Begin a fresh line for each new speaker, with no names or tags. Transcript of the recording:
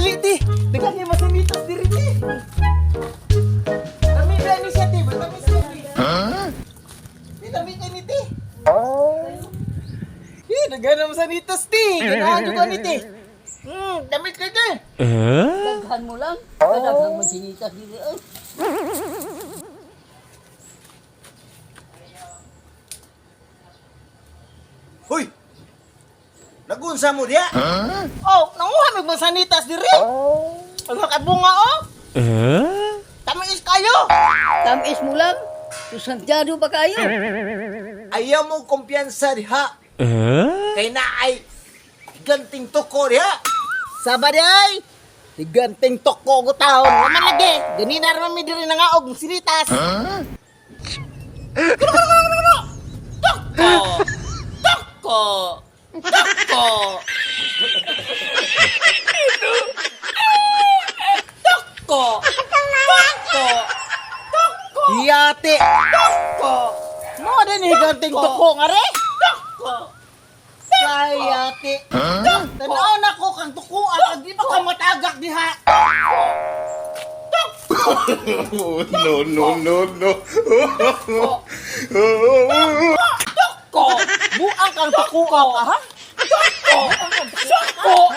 Dali, ti. Daghan kay masinitas diri, ti. Dami ba ni siya, ti? Dami siya, ti. Ti, dami kay ni, ti. Eh, daghan na masanitas, ti. Ganahan jud ko ni, ti. Dami kay ti.
Daghan mo lang. Kadaghan mo sinitas diri ay.
Hoy! Nagunsa mo diya?
Oh, nanguha mig masanitas diri. Ang kabunga oh. Tamis kayo.
Tamis mo lang. Susantyado pa kayo.
Ayaw mo kumpiyansa diha. Kay na ay ganting toko diha.
Saba di ay. Higanting toko ko taon. Waman lagi. Ganina ra man mi diri nangaog sinitas. Toko. Toko. Toko. Toko. Toko. Toko. Yate. Toko. Mo din higanting toko nga re. Toko. Kayate. Tanaw na ko kang tukuan kag di pa ka matagak diha.
No, no, no, no.
Ko. Buang kang tukuan ka ha? Ko. Ko.